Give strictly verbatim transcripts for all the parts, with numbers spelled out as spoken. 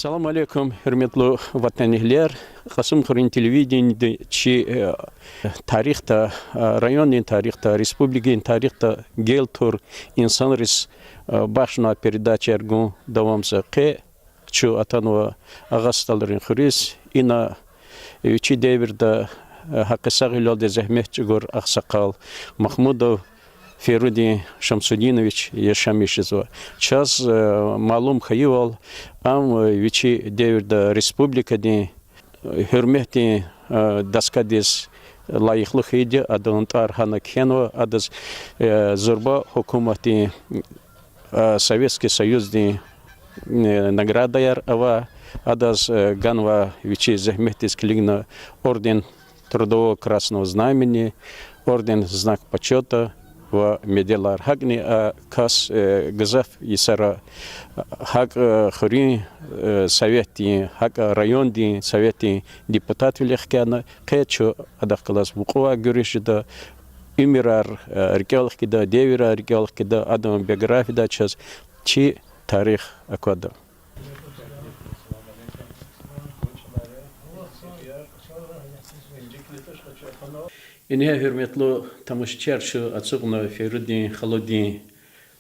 Салам алейкум, гьуьрметлу ватанэгьлияр. Кьасумхуьруьн телевидениеди чи, э, тарихда, э, райондин тарихда, республикадин тарихда гел тур инсанриз, э, бахшна передачаяр гун давамзава. Къе чун атанва Агъа СтӀалрин хуьруьз. Ина вичи девирда, э, гьакъисагъвилелди зегьмет чӀугур агъсакъал Махмудов Фейрудин Шамсудинович яшамиш жезва. Чаз, э, малум хьайивал, ам, э, вичи девирда республикадин, э, гьуьрметдин, э, доскадиз лайихлу хьайиди я, адан тӀвар гьана кхьенва, адаз, э, зурба гьукуматдин, э, Советский Союздин, э, наградаяр ава, адаз, э, ганва вичи зегьметдиз килигна орден Трудового Красного Знамени, орден Знак Почёта ва медалар. ГьакӀни а кас, э, гзаф йисара гьакӀ, э, хуьруьн, э, советдин, гьакӀ райондин советдин депутатвиле хкяна, къе чун адахъ галаз мукьувай гуьруьш жеда, уьмуьрар, э, рикӀел хкида, девирар рикӀел хкида, адан биографиядай чаз чи тарих аквада. Ингье, гьуьрметлу тамашачияр, чун ацукьна Фейрудин халудин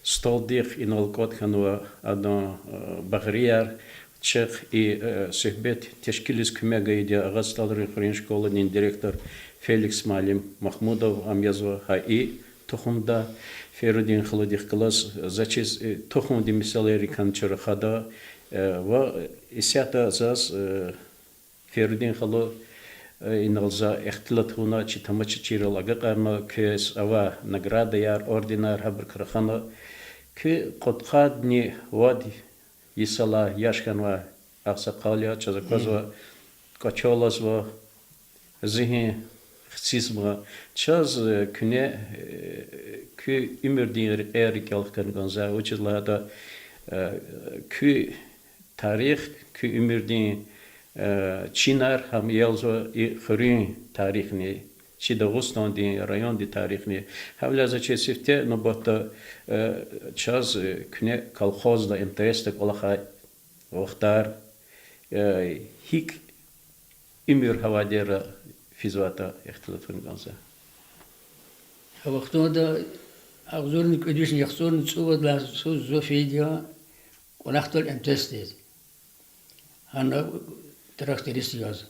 столдихъ. Инал кӀватӀ хьанва адан, э, багърияр, чахъ и, э, суьгьбет тешкилиз куьмек гайиди я Агъа СтӀалрин хуьруьн школадин директор Феликс муаллим Махмудов, ам язва гьа и тухумда. Фейрудин халудихъ галаз заз чиз, э, тухумдин месэлайрикай чун рахада, э, ва исятда заз, э, Фейрудин халу, э, инал за ихтилат авуна, чи тамашачийрал агакьарна, квез авай наградаяр, орденар, гьабурукай рахана. Куь кьудкъадни вад йисалай яш хьанвай агъсакъал я, чаз аквазва, кӀваче алазва, зигьин хцизма. Чаз, э, куьне, э, куь уьмуьрдин рекьер рикӀел хкана кӀанзава, вучиз лагьайтӀа, э, куь тарих, куь уьмуьрдин, э, чинар гьам ялзава и хуьруьн тарихни, чи Дагъустандин райондин тарихни. Гьавиляй заз чиз сифте нубатда, э, чаз, э, куьне колхозда, МТС-да кӀвалахай вахтар, э, гьикӀ уьмуьр гьа вадера физватӀа ихтилат авуна кӀанзава. Гьа вахтунда агъзурни кӀуьд вишни яхцӀурни цӀувад лагьай йисуз зун фейиди я кӀвалахдал МТС-диз. Гьана тракторист яз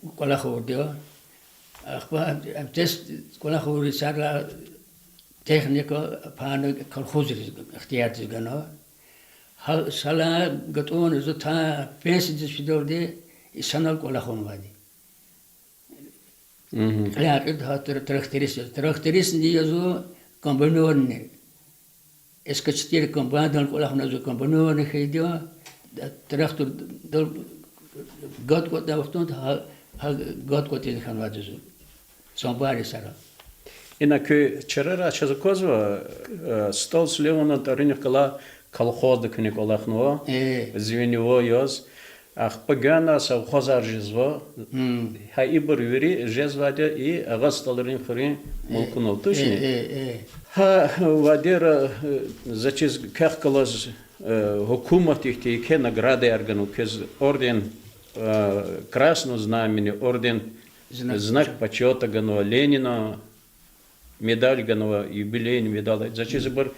кӀвалах авурди я. Ахпа МТС кӀвалах авур йисара техника пана колхозриз ихтиярдиз гана. Гьа сала гатӀунна зун та пенсиядиз фидалди и санал кӀвалах авунвайди. Кьиляй кьилди гьа тр-, тракторист яз. Трактористни язва, комбайнерни. С К четыре комбайнда кӀвалахна зун, комбайнерни хьайиди я, трактордал гад кӀватӀдай вахтунда гьа, гьа гад кӀватӀиз хьанвайди я зун. Самбар йисара. Ина куь чарарай чаз аквазва, э, СтӀал Сулейманан тӀварунихъ галай колхозда куьне кӀвалахнава, звеневой яз. Ахпа гана совхозар жезва. Гьа ибур вири жезвайди я и Агъа СтӀалрин хуьруьн мулкунал, тушни? Гьа вадера, э, заз чиз квехъ галаз, э, гьукумат ихьтин еке наградаяр ганва квез: орден, э, Красного Знамени, орден Знак Почёта ганва, Ленинан медаль ганва, юбилейный медаль. Заз чиз ибур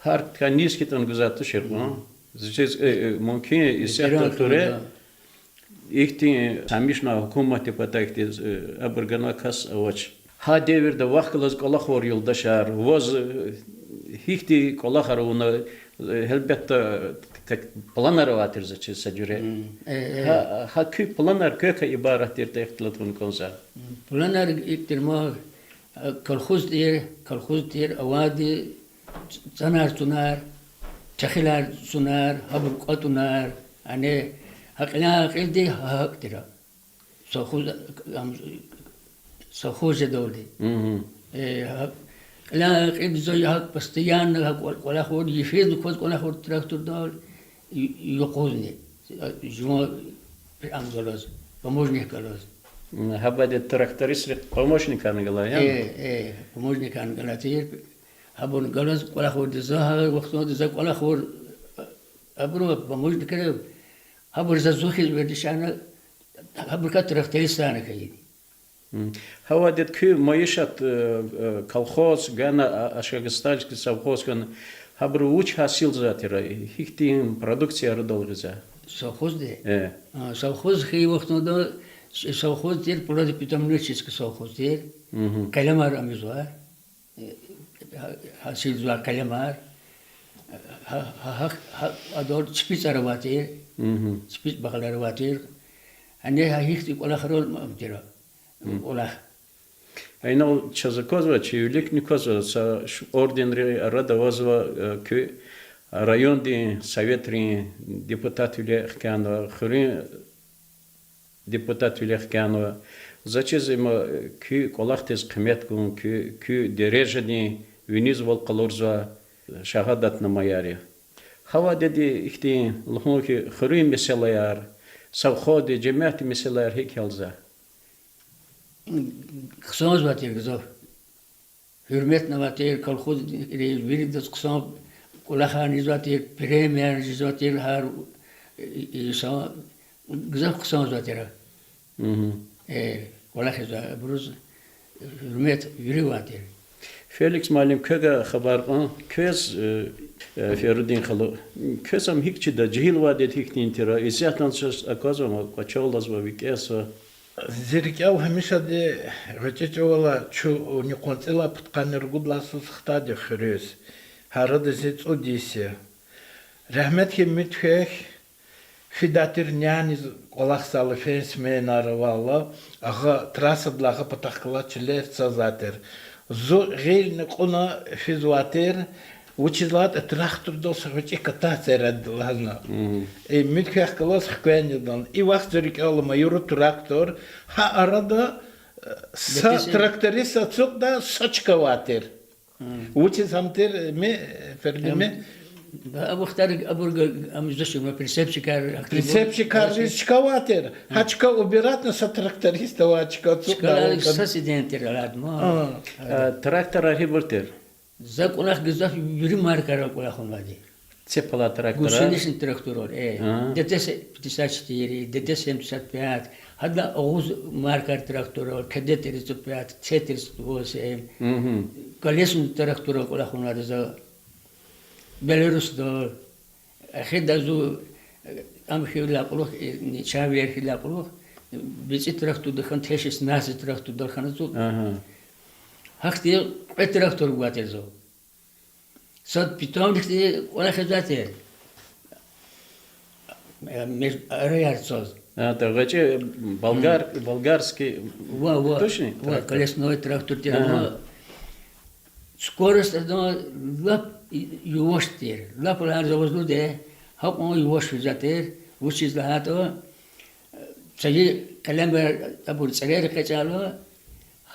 гьар кӀантӀ низ хьайитӀани гузвайди тушир кьван. Заз чиз, э, э, мумкин я исятда хуьре ихьтин тамашна гьукуматдин патай ихьтин, э, абур ганвай кас авач. Гьа девирда вахъ галаз кӀвалахвал юлдашар, ваз, э, гьихьтин кӀвалахар авуна, э, гьелбетда, как планар авай тир заз чиз са жуьре. Гьа, гьа куь планар квекай ибарат тиртӀа ихтилат авуна кӀанзава. Планар икӀ тир ман, э, колхоз тир, колхоз тир, авайди цанар цунар, чӀехилар цунар, гьабур кӀватӀунар, яни гьа кьиляй кьилди гьа гьакӀ тир. Совхоз, ам, совхоз жедалди. Э, гьа кьиляй кьилди за гьакӀ постоянно гьа кӀвал-, кӀвалахун, йифизни кваз кӀвалахун трактордал, ю-, юкъузни. Жуван ам галаз, помощник галаз. Гьабади трактористрин помощникарни галай я? Э, э, помощникарни галай тир. Гьабурни галаз кӀвалахурди я за, гьа вахтунда за кӀвалахур, Абуру помощникар, гьабур заз зун хьиз вердишарна, гьабурукай трактористарни хьайиди. Гьавайди куь майишат, э, э, колхоз гана, а, Ашагастальский совхоз гана, гьабуру вуч гьасилзавай тир, гьихьтин продукция арадал гъизвай? Совхозди? Э. А, совхоз хьайи вахтунда, с-, совхоз тир плодопитомнический совхоз тир. Къелемар ам ийизвай. Э, гьа-, гьасилзавай къелемар. Гьа, гьа, гьа, гьа, адал чпи цӀар авай тир, чпи багълар авай тир. Гьана гьа гьихьтин кӀвалахрал ам тир. КӀвалах. Инал чаз аквазва, чи виликни квазва, са ш-, орденрин арада авазва, э, куь райондин советрин депутатвиле хкянава, хуьруьн депутатвиле хкянава. За чиз има, э, куь кӀвалахдиз къимет гун, куь, куь дережадин винизвал къалурзава шагьадатнамаяр я. Гьавайди ихьтин лугьун хьи, хуьруьн месэлаяр, совхоздин, жемятдин месэлаяр гьикӀ ялзава? Хъсанзавай тир гзаф. Гьуьрметнавай тир, колхозри виридаз хъсан кӀвалахарни ийизвай тир, премиярни жезвай тир гьар и-, инсан, гзаф хъсанзавай тир. Э, кӀвалахзавай абуруз гьуьрмет вири авай тир. Феликс муаллим, квевай хабар кьун, квез, э, э, Ферудин халу, квез ам гьикӀ чида, жегьил авайди гьихьтин тир, исятда чаз аквазва, ам кӀвачеллазва, викӀегьзава. Зи рикӀел гьамишади гъвечӀи чӀавалай чун, э, къанни цӀилай пудкъанни ругуд лагьай йисуз хтайди я хуьруьз. Гьа арада зи цӀуд йис я. Рагьмет хьуй Муьтфех, фидай тир няниз кӀвалахзавайла, фена сменаяр авайла, агъа трассадилай агъа патахъ галаз чилер цазвай тир. Зун гъилни кьуна физвай тир, вучиз лагьайтӀа трактордал са гъвечӀи кататься яратӀа лагьана. Э, Муьтфех галаз хквен яда. И вахт зи рикӀел алама, юру трактор, гьа арада, э, са тракторист ацукьдай са чка авай тир. Вучиз ам тир, э, ми, э, Фердиме? Абухтар, абур га-, ам жезвач, ма прицепщикар, прицепщикарриз чка авай тир. Гьа чка убиратьна, са тракторист авай чка ацукьдай. Чкалай са сиден тир алад ма. Э, тракторар гьибур тир? За кӀвалах гзаф вири маркайрал кӀвалахнавайди. Цепь алай трактора? Гусеничный тракторар, э. ДТ пятьдесят четыре, ДТ семьдесят пять, гьада агъуз маркайрин тракторар, КД тридцать пять, Ц тридцать восемь, колесный тракторрал кӀвалахнавайди за, Беларусдал. Эхирдай зун, э, ам хьайидалай кьулухъ, э, чан вегьер хьайидалай кьулухъ, э, бицӀи трактордал хьана, Т шестнадцать трактордал хьана зун. Гьахьтин кьве трактор гвай тир зун. Сад питомникди кӀвалахзавай тир. Э, меж-, араяр цаз. А, то гъвечӀи болгар, болгарский, ва, ва, точно, ва, трактор? Колесной трактор тир ва. Скорость адан лап и-, юваш тир. Лап лагьана за ваз лугьудай, гьакьван юваш физвай тир, вучиз лагьайтӀа, цайи къелемар, абур цӀерер экъечӀайла,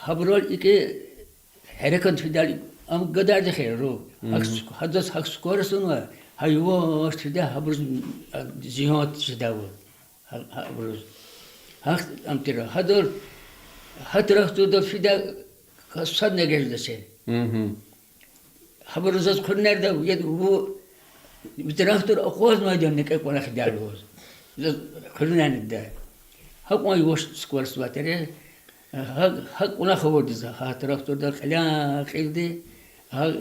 гьабурал икӀ гьерекат фидайла, ам гадарди хьайила. Гьадаз гьахь скорость авунва, гьа юваш фида, гьабуруз, а, зиян жедайвал. Гьа-, гьабуруз. Гьахь ам тир, гьадал, гьа трактордал фида, садни эгечӀдачир. Гьабуруз заз хъуьруьнарда, я, ву, ви трактор акъвазнавайди я, некӀе кӀвалах ийида лугьуз. Заз хъуьруьнарни ийида. Гьакьван юваш скорость авай тир. Гьа, гьа кӀвалах авурди за, гьа трактордал кьиляй кьилди, гьа,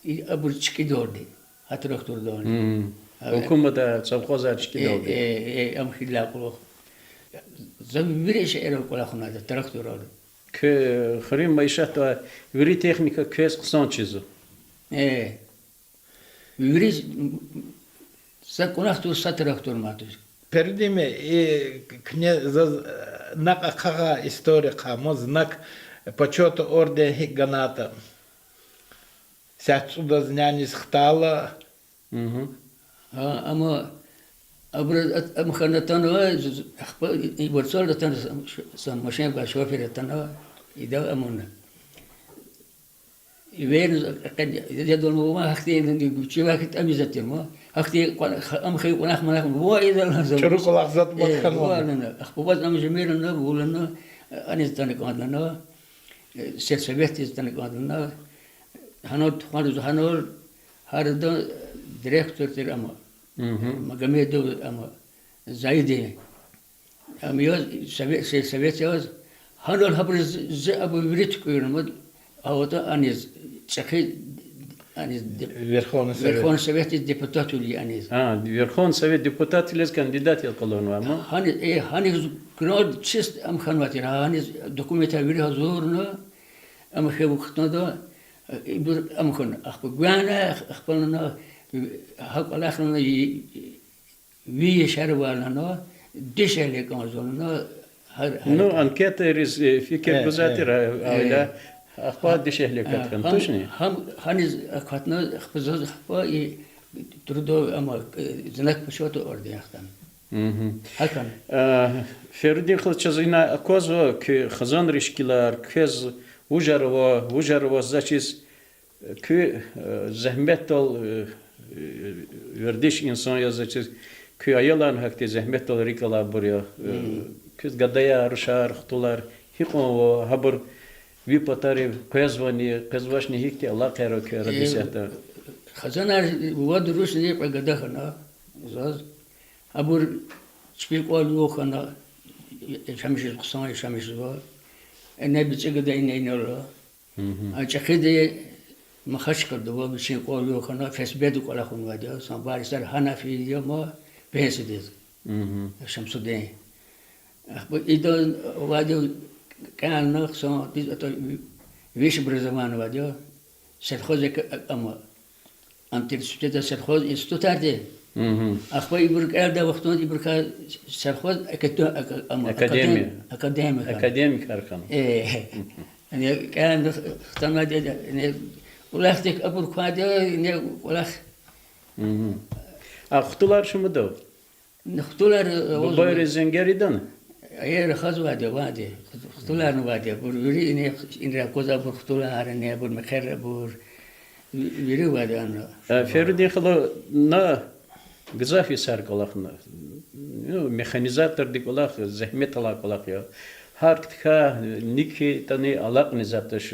и, абур чкӀидалди, гьа трактордални. Гьукуматдин совхозар чкӀидалди. Э, э, ам хьайидалай кьулухъ. За вири шейэрал кӀвалахнавайди, тракторрал. Куь хуьруьн майишатда вири техника квез хъсан чизва? Э, вири, са кӀвалах туш, са трактор мад туш. Перед ними и куьне заз, э, накь ахъа гьа история хъсан, ма, Знак почёта орден гьикӀ ганатӀа. Сят цӀудаз няниз хтайла. Гьа, амма абур, ам хьана атанва, ахпа и варцвал атана, са машин авай шофер атана, ида амуна. Эверни къе, я дунва, гьахьтин чӀулав хьиз тӀимил затӀ тир ма. Гьахьтин кьва-, ам хьайи кӀвалах-малах, ва ида лагьана. ЧӀуру кӀвалах затӀ, э, ма хьанва. Ва лагьана. Ахпа ваз ам жемир лагьана, вур лагьана, аниз атана кӀанда лагьана, э, сельсоветдиз атана кӀанда лагьана. Гьанал тухванваз, гьанал, гьарда директор тир ам. Магомедов, ам, Заиди. Ам яз, совет, сельсовет яз, гьанал гьабуруз зи абур вири туькӀуьрна, мад, аватӀа аниз, чӀехи, аниз, Верховный Совет. Верховный Советдиз депутатвиле аниз. А, Верховный Совет депутатвилиз кандидат яз къалурнавай ма? Гьаниз, э, гьаниз град чист ам хьанвай тир, гьаниз документар вири гьазурна, ам хьайи вахтунда, э, ибур ам хьана, ахпа гвана, ахпа лагьана, гьа кӀвалахна, и, ви яшар ава лагьана, дишегьли кӀанзава лагьана, гьар, гьар Ну, анкетайриз, э, фикир Э, гузвай тир, э, а, э. аила, ахпа дишегьли катхана, Гьам, тушни? гьам, гьаниз акатна, ахпа заз, ахпа и трудо-, ама, э, знак почёта орден хтана. Гьакана. Э, Ферудин халу, чаз ина аквазва куь хизанрин шикилар, квез вужар ава, вужар ава, заз чиз, куь, э, зегьметдал, э, э, вердиш инсан я, заз чиз, куь аяларни гьахьтин зегьметдал рикӀ алайбур я. Э, квез гадаяр, рушар, хтулар гьикьван ава, гьабур ви патарив къвезвани, къвезвачни, гьихьтин алакъаяр ава куь арадиз ятӀа? Хизанар вад рушни кьве гада хьана заз. Абур чпин кӀвал-югъ хьана, яшамиш жез хъсан яшамиш жезва. Ина бицӀи гада ина инал ала. А чӀехиди Махачкъалада ава, вичин кӀвал-югъ хьана, ФСБ-да кӀвалахнавайди я, Самбар йисар гьана фейиди я ма пенсиядиз. Шамсудин. Ахпа идан авайди кӀелна хъсан, биз атӀа высшее образование авайди я, сельхоз эк-, ама, ам тир субтитрда сельхоз институтар тир. Ахпа ибур кӀелдай вахтунда ибурукай сельхоз акад-, ак-, ам, Академия. академ-, академик хьана. Академикар хьана. Э, яни кӀелна хтанвайди, яни кӀвалахдик абур квайди я, яни кӀвалах. А хтулар шумуд ава? Хтулар, э, Бубайриз зенгер ийидани? Э, рахазвайди, авайди. Хтуларни авайди. Абур вири ина, инра акваз абур хтулар, ина абур мехъерар, абур вири авайди ана. Э, Ферудин халу, на гзаф йисар кӀвалахна. Ну, механизатордин кӀвалах зегьмет алай кӀвалах я. Гьар куьтягь ник хьайитӀани алакьни затӀ туш,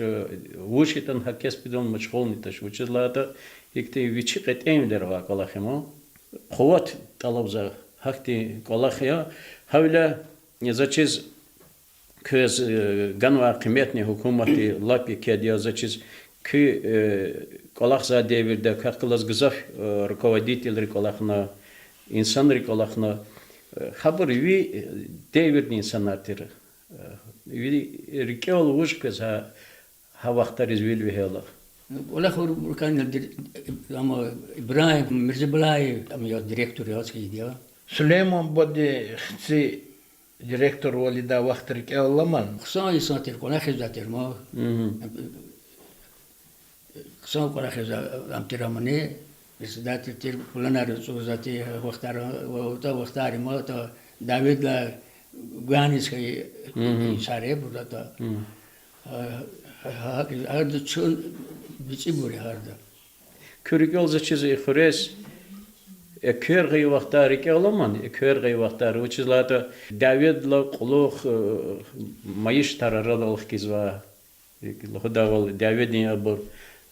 вуж хьайитӀани гьа кеспидал машгъулни туш. Вучиз лагьайтӀа гьихьтин вичи кьетӀенвилер авай кӀвалах я ма. Къуват тӀалабзавай гьахьтин кӀвалах я. Гьавиляй заз чиз квез, э, ганвай къиметни гьукуматди лап екед я, заз чиз куь, э, кӀвалахзавай девирда квехъ галаз гзаф, э, руководителри кӀвалахна, инсанри кӀвалахна, э, гьабур ви, э, девирдин инсанар тир. Э, ви рикӀел вуж квез гьа, гьа вахтариз вил вегьейла? КӀвалахзавайбурукай ам Ибрагьим Мирзабалаев, ам яз директор яз хьайиди я. Сулейман бубади хци директорвал ийидай вахт рикӀел аламани? Хъсан инсан тир, кӀвалахзавай тир ма. Хъсан кӀвалахзавай ам тир амани, председатель тир, планар ацӀурзавай тир вахтар, вахтар ма, та Давидалай гваниз хьайи йисар я бурда та. Гьа-, гьа-, гьарда чун бицӀибур я гьарда. Куь рикӀел заз чиз и хуьрез эквер гъайи вахтар рикӀел аламани, эквер гъайи вахтар, вучиз лагьайтӀа дяведилай кьулухъ, э, майишатар арадал хкизва, лугьудайвал, дяведин абур,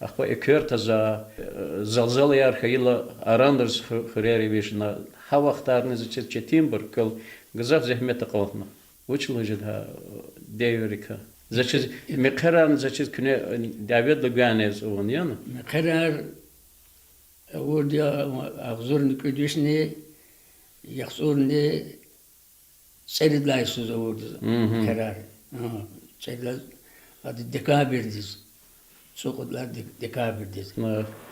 ахпа эквер таза, э, залзалаяр хьайила аранриз ху-, хуьрер эвичӀна. Гьа вахтарни заз чиз четинбур, квел гзаф зегьмет акьалтна. Вуч лугьуз жеда гьа девиррикай? Заз чиз мехъерарни заз чиз куьне дяведилай гвайни ацӀувун яни? Мехъерар авурди я, агъзурни кӀуьд вишни яхцӀурни цӀерид лагьай йисуз авурди я мехъерар. ЦӀерид лагьай, ада декабрдиз, цӀукьуд лагьай де-, декабрдиз.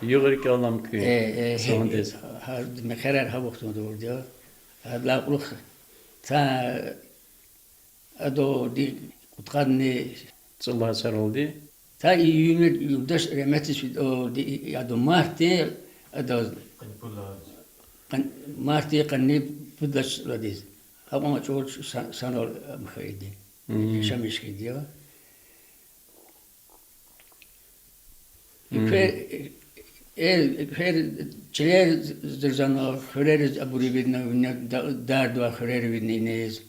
Югъ рикӀел алама куь, э, э, сандиз. Гьа мехъерар гьа вахтунда авурди я. Гьадалай кьулухъ та адалди кьудкъанни цӀуд лагьай йисаралди. Та и уьмуьр юлдаш рагьметдиз фидалди, и, и, ада мартдин, ада къан-, мартдин къанни пуд лагьай числадиз. Гьакьван чӀавуз са-, санал ам хьайиди. Яшамиш хьайиди я. Эквер, э, эквер чилер зурзана, хуьрериз абур ивидна, вине да-, дарда авай хуьрер ивидна иниз.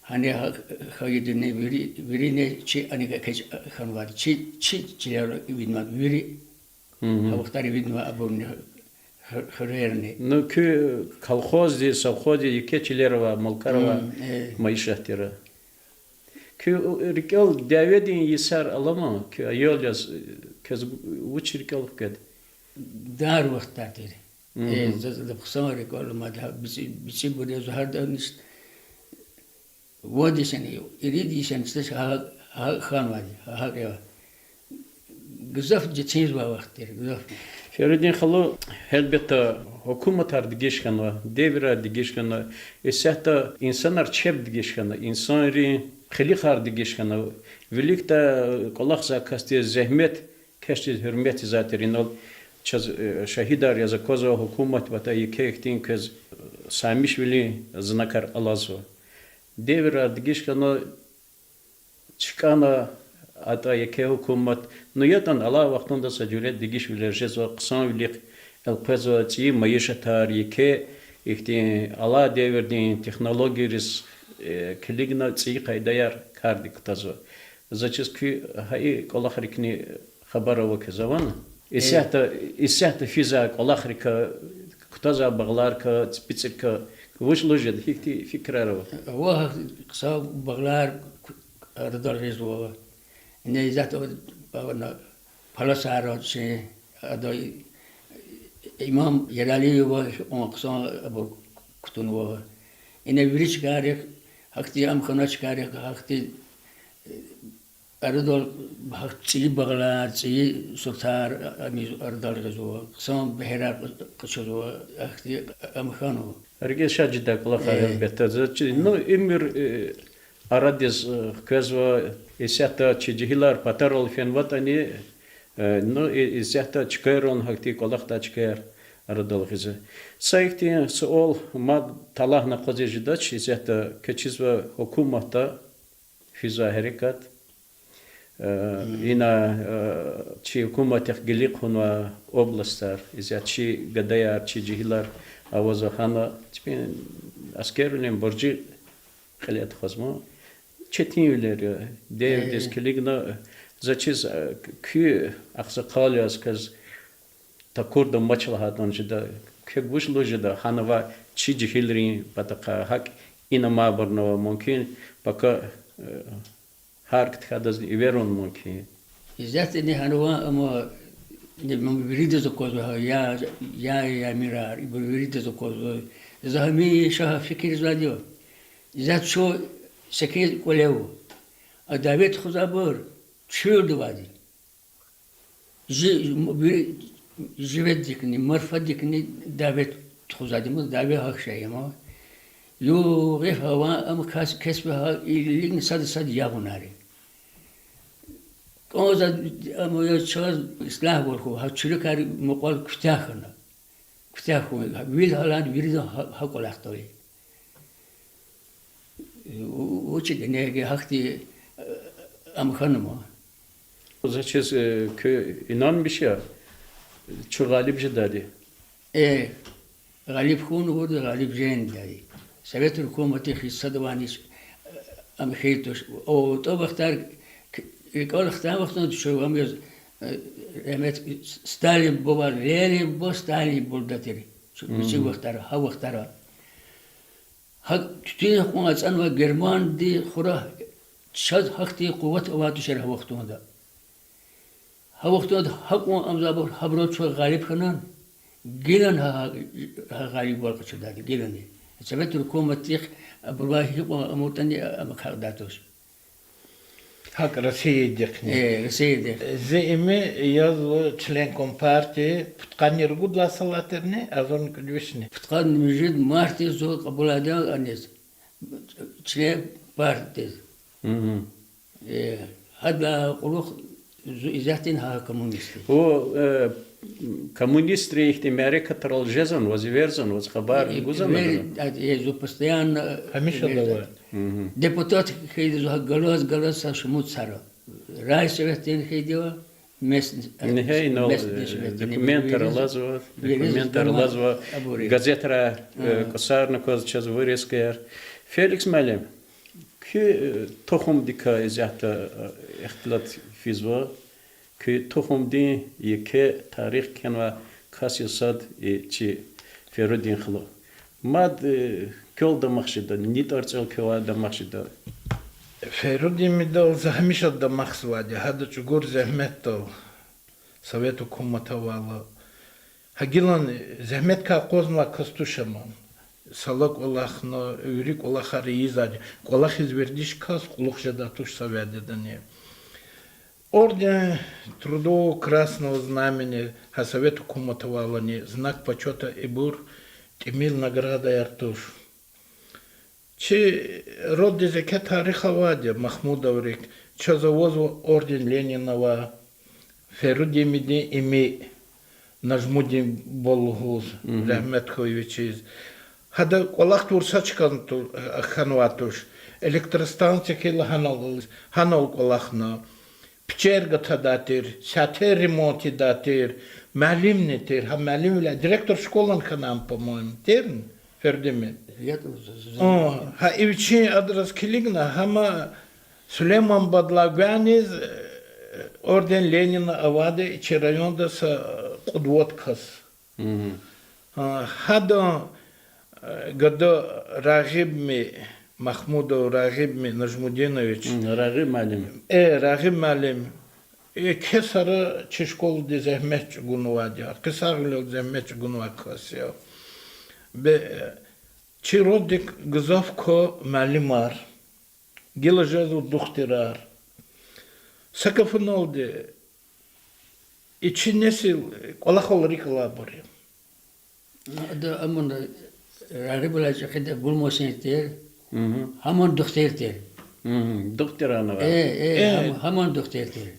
Гьана гьа-, хьайидини вири, вирини чи аник экечӀ хьанвайди, чи, чи чилер ивиднавайди вири. Гьа вахтар ивиднавай абурни хуьрерни. Ну, куь колхоздиз, совхоздиз еке чилер ава, малкар ава, майишат тир. Куь рикӀел дяведин йисар алама, куь аял яз, квез вуч рикӀел хкведа? Дар вахтар тир. Э, заз лап хъсан рикӀел ама, бицӀи, бицӀибур яз гьарда ниш вад йисан, ирид йисан чидач, гьа, гьа хьанвайди, гьа, гьа кьила. Гзаф цин жезвай вахт тир, гзаф. Феридун халу, гьелбетда, гьукуматар дегиш хьанва, девирар дегиш хьанва, исятда инсанар чеб дегиш хьана, инсанрин къилихар дегиш хьана, виликдай кӀвалахзавай касдиз зегьмет кешдиз гьуьрмет ийизвай тир. Инал чаз, э, шагьидар яз аквазва, гьукуматдин патай еке ихьтин квез, э, саймишвилин знакар алазва. Девирар дегиш хьана, чкӀана атӀа еке гьукумат. Ну, ятӀани алай вахтунда са жуьре дегишвилер жезва, хъсанвилихъ элкъвезва, цӀийи майишатар, еке ихьтин алай девирдин технологийриз, э, килигна цӀийи къайдаяр кардик кутазва. Заз чиз куь гьа и кӀвалахрикни хабар ава квез, авани? Исятда, исятда физвай кӀвалахрикай, кутазвай багъларикай, ципицӀрикай вуч лугьуз жеда, гьихьтин фикирар ава? Ва гьа хъсан багълар арадал гъизва. Ина исятда паласар чи, ада имам Яралиева хьи кьван хъсан абур кутунва. Ина вири чкайрихъ, гьахьтин ам хьана чкайрихъ, гьахьтин арадал, гьахьтин цӀийи багълар, цӀийи сортар, ам арадал гъизва, хъсан бегьерар къачузва, гьахьтин ам хьанва. РикӀел шад жедай кӀвалахар, гьелбетда. Заз чи, ну, уьмуьр, э, арадиз, э, хквезва, исятда чи жегьилар патарал фенватӀани, э, ну, и-, исятда чкайрал гьахьтин кӀвалахдай чкаяр арадал гъизва. Са ихьтин суал мад талгьна акъвазиз жедач, исятда квез чизва гьукуматда физвай гьерекат, э, ина, э, чи гьукуматдихъ гилигъунва областар, исятда чи гадаяр, чи жегьилар авазва гьана, чпин аскервилин буржи кьиле тухузма. Четинвилер я, девирдиз килигна, заз чиз, э, куь агъсакъал яз квез такурдамач лагьайтӀани жеда, квез вуч лугьуз жеда, гьана авай чи жегьилрин патахъай, гьакӀ ина амайбурни ава, мумкин, пака, э, гьар кӀватӀ хьайидазни эверун мумкин. Исятда ина гьана авай, амма ина виридаз аквазва, гьа, я, я, я мирар, ибур виридаз аквазва. За гьамиша гьа фикирзавайди я. Исятда чун секин кӀвале ава. А дяве тухузвайбур чуьлда авайди. Жи-, ви-, живедикни, марфадикни дяве тухузвайди ма, дяве гьахьдай ама. Югъ-йиф авай ам кас-, кесби гьа илигни сада-сад ягъунар я. КӀанзавай ам я чаз ислагьвал хьуй, гьа чуьлакай мукьвал куьтягь хьана. Куьтягь хьун, вил гьалайни вирида гьа-, гьа кӀвалахдал я. Вучиз лагьайтӀа гьахьтин, э, ам хьана ма. Заз чиз, э, куьн инанмиш я, чун гъалиб жедайди? Э, гъалиб хьун авурди, гъалиб жендайди. Совет гьукуматдихъ садавайни, э, ам хьайи туш. АтӀа вахтар, к-, рикӀел хтай вахтунда чун ам яз, э, рагьмет, Сталин буба, Ленин буба, Сталин булда тир. Чун вичи вахтара, гьа вахтара. ГьакӀ туьтуьн кьван ацӀанвай Германиди хура чаз гьахьтин къуват авай тушир гьа вахтунда. Гьа вахтунда гьакьван амзабур гьабурал чун гъалиб хьана, гилан гьа, гьа, гьа гъалибвал къачудайди, гилани. Совет гьукуматдихъ абурувай гьикьван амукьдани ам хкягъдай туш. ГьакӀ Россиядихъни. Э, Россиядихъ. Зи ими язва член компартии, пудкъанни ругуд лагьай салатдани, агъзурни кӀуьд вишни. Пудкъанни муьжуьд мартдиз зун кьабулайди я аниз, член партиядиз. Э, гьадалай кьулухъ зун исятда гьа коммунистди. О, э, коммунистри ихьтин мярекатрал жезвани ваз, эверзавани ваз, хабар гузвани? Э, зун постоянно, гьамиша эверзава. Депутат хьайиди зун галаз-галаз са шумуд йисара. Райсоветдин хьайиди я, местный, местный совет, документар алазва, документар алазва, газетра, э, кӀусарна кваз чаз вырезкаяр. Феликс муаллим, куь, э, тухумдикай исятда, э, ихтилат физва, куь тухумдин еке тарих кхьенвай кас я сад и чи Ферудин халу. Мад, э, квел дамах жеда, ни тӀварцӀел квевай дамах жеда? Ферудимидал за гьамиша дамахзавайди, гьада чӀугур зегьметдал, совет гьукумат авайла. Гьа гилан зегьметдикай акъвазнавай кас туш ам. Сала кӀвалахна, вири кӀвалахар ийизвайди, кӀвалахиз вердиш кас кьулухъ жедай туш са вядедани. Орден Трудового Красного Знамени, гьа совет гьукумат авайлани, Знак почёта, ибур тӀимил наградаяр туш. Чи роддиз еке тарих авайди я, Махмудоврик. Чаз авазва орден Ленина ва Ферудимидин ими, Нажмудин буба лугьуз, рагьмет хьуй вичиз. Гьада кӀвалах тавур са чка ту-, хьанвай туш. Электростанция хьайила гьанал, гьанал кӀвалахна. Пичер гатадай тир, сятер ремонт ийидай тир, муаллимни тир, гьа муаллимвиляй директор школани хьана ам, по-моему, тирни, Ферудими? О, гьа и вичин адрес килигна, гьама Сулейманбадлай гуьниз, э, орден Ленина авайди чи районда са, э, кьуд-вад кас. Гьа, гьадан, э, гада Рагъибми, Махмудов Рагъибми Нажмудинович. Рагъиб муаллим. Э, Рагъиб муаллим. Э, еке сара чи школадиз зегьмет чӀугунвайди я. Къе сагъвилелди зегьмет чӀугунвай кас я. Бе, э, чи роддик гзаф ква муаллимар. Гила жезва духтурар. Са гафуналди, и чи несил кӀвалахал рикӀ алайбур я. Ада амун Рагъибулай чӀехида Гулмугьсин тир, гьаман духтур тир. Духтурар ава. Э, э, гьам-, гьаман духтур тир.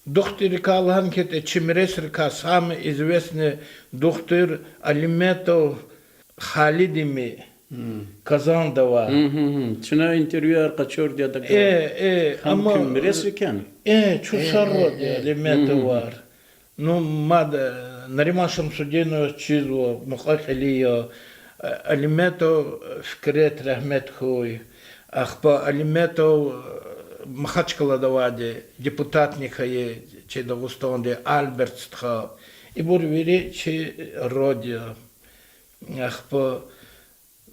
Духтуррикай лагьана хьайитӀа, чи миресрикай самый известный духтур Алиметов Халидими, Казанда авай. Чна интервьюяр къачурди адакай. Э, э, гьам куь миресрикай я? Э, чун са род я, Алиметовар. Ну, мад, э, Нариман Шамсудинович чизва, мукьва-кьили я, э, Алиметов Фикрет, рагьмет хьуй. Ахпа Алиметов, э, Махачкъалада авайди, депутатни хьайи, чи Дагъустандин, Альберт стха. Ибур вири чи род я. Ахпа,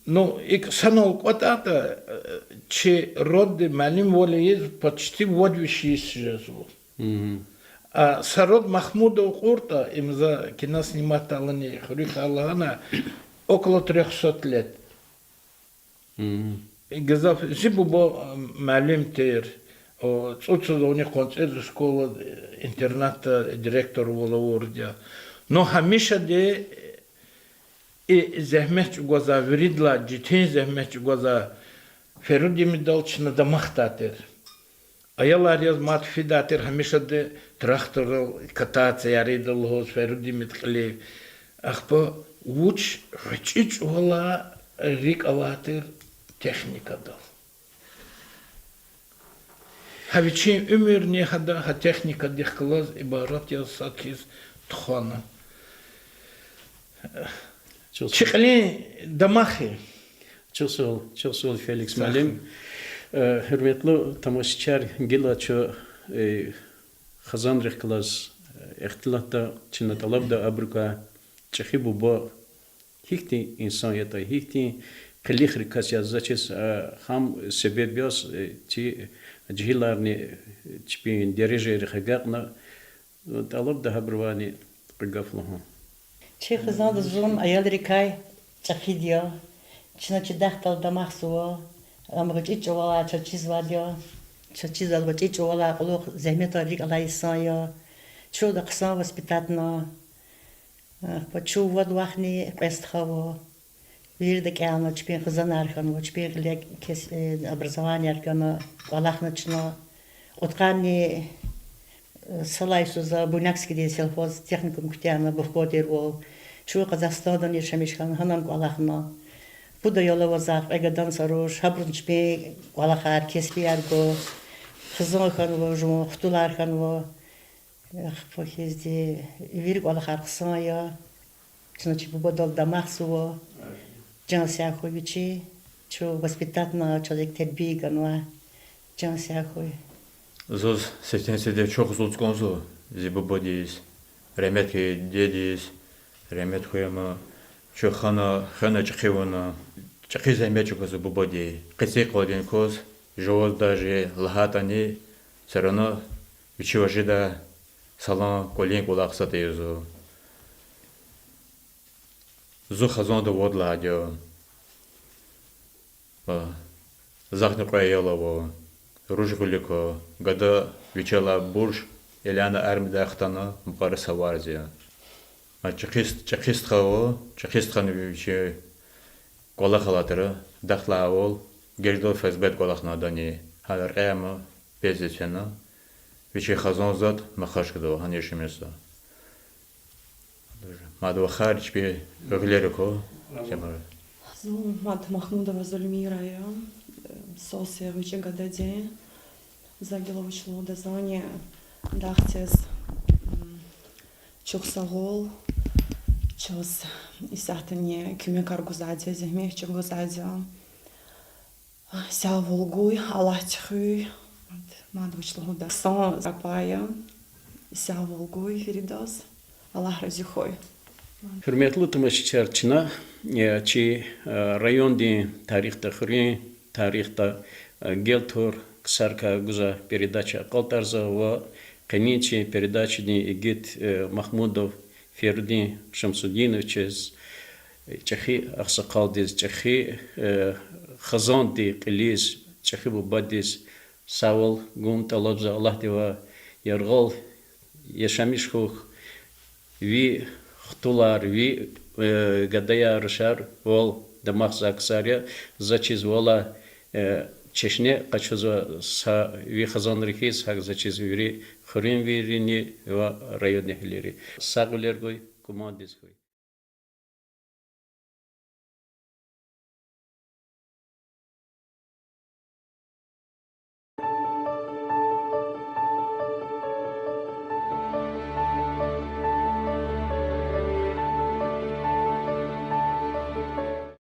ну, икӀ санал кӀватӀайтӀа, э, чи родди муаллимвал ийиз почти вад виш йис жезва. А са род Махмудов кьуртӀа, им за кино сниматдалани хуьруьхъай лагьана, около трёхсот лет. Гзаф, зи буба, э, муаллим тир, о, цӀуд йисуз авни къванцӀиз школа, э, интернатда директорвал авурди я. Но гьамишади и зегьмет чӀугвазвай, виридалай четин зегьмет чӀугвазвай Ферудимидал чна дамахдай тир. Аялар яз мад фидай тир гьамишади тракторрал кататься ярийда лугьуз Ферудимид кьилив. Ахпа вуч гъвечӀи чӀавалай рикӀ авай тир техникадал. Гьа вичин уьмуьрни гьада гьа техникадихъ галаз ибарат яз сад хьиз тухвана. Чи кьилин дамах я. Чухсагъул, чухсагъул, Феликс муаллим. Э, гьуьрметлу тамашачияр, гила чун, э, хизанрихъ галаз, э, ихтилатда чна тӀалабда абурукай, чӀехи буба гьихьтин инсан ятӀа, гьихьтин къилихрикас я, за чиз, э, гьам себеб яз, э, чи жегьиларни, э, чпин дережайрихъ агакьна, тӀалабда гьабурувайни кьве гаф лугьун. Чи хизанда зун аялрикай чӀехиди я. Чна чи дахдал дамахзава. Ам гъвечӀи чӀавалай чаз чизвайди я. Чаз чизвайди гъвечӀи чӀавалай кьулухъ зегьметар рикӀ алай инсан я. Чун ада хъсан воспитатьна. Ахпа чун вад вахни кьве стха ава. Вирида кӀелна, чпин хизанар хьанва, чпин гъиле кес-, э, образованияр гана, кӀвалахна чна. Кьудкъанни, э, са лагьай йисуз за Буйнакскиди сельхозтехникум куьтягьна, бухгалтер вал. Чун Къазахстандани яшамиш хьана, гьанани кӀвалахна. Пуд аял ава захъ, кьве гадани са руш, гьабуруз чпин кӀвалахар, кеспияр гва. Хизан хьанва жуван, хтулар хьанва. Ахпа хьизди вири кӀвалахар хъсан я. Чна чи бубадал дамахзава. Чан сагъ хьуй вичи. Чун воспитатьна, чаз икӀ тербия ганва. Чан сагъ хьуй. Заз сифтени-сифте чухсагъул кӀанзава зи бубадиз, рагьметлу дедиз, Рагьмет хьуй, амма чун хана, хвена чӀехи авуна, чӀехи зегьмет чӀугвазва бубади. Къенин къвалин кваз, жуваз даже лагьайтӀани, всё равно вичи важидай салам кӀвалин кӀвалахзаватӀа ийизва. Зун хазанда вад лагьайди я. Захъни кьве аял ава, руш гъуьлуьк я, гада вичелай бурж, Эляна армиядай хтана, мукьвара Саварда я. ЧӀехи, чӀехи стха ава, чӀехи стхани вичи кӀвалах алатра, дахлайвал, геждал ФСБ-да кӀвалахна адани, гьа рекьяй ам пенсиядиз фена, вичи хазанзаватӀа Махачкъаладай, гьана яшамиш жезва. Мад вахар, чпин гъилер акур, Семар. Зун мад Махмудова Зульмира я, э, Сосе гъвечӀи гададин. За гила вуч лугьуда, зани дахдиз, м, чухсагъул, чаз исятдани куьмекар гузвайди, зегьмет чӀугвазвайди. Сагъвал гуй, Аллагьди хуьй. Мад, мад вуч лугьуда, хъсан за пай я. Сагъвал гуй виридаз. Аллагь рази хьуй. Гьуьрметлу тамашачияр, чна, э, чи, э, райондин тарихда, хуьруьн тарихда, э, гел тур ксарикай гузвай передача акьалтӀарзава ва къенин чи передачадин игит, э, Махмудов Феридин Шамсудиновичаз, э, чӀехи агъсакъалдиз, чӀехи, э, хазандин кьилиз, чӀехи бубадиз сагъвал гун тӀалабзава Аллагьдивай, яргъал яшамиш хьухь, ви хтулар, ви, э, гадаяр, рушар вал дамахзавай ксар я, заз чизвалай, э, чешне къачузва са ви хизанрихъ хьиз, гьакӀ заз чиз вири хуьруьнвийрини ва райондин агьалийри. Сагъвилер гуй, кумандиз хьуй.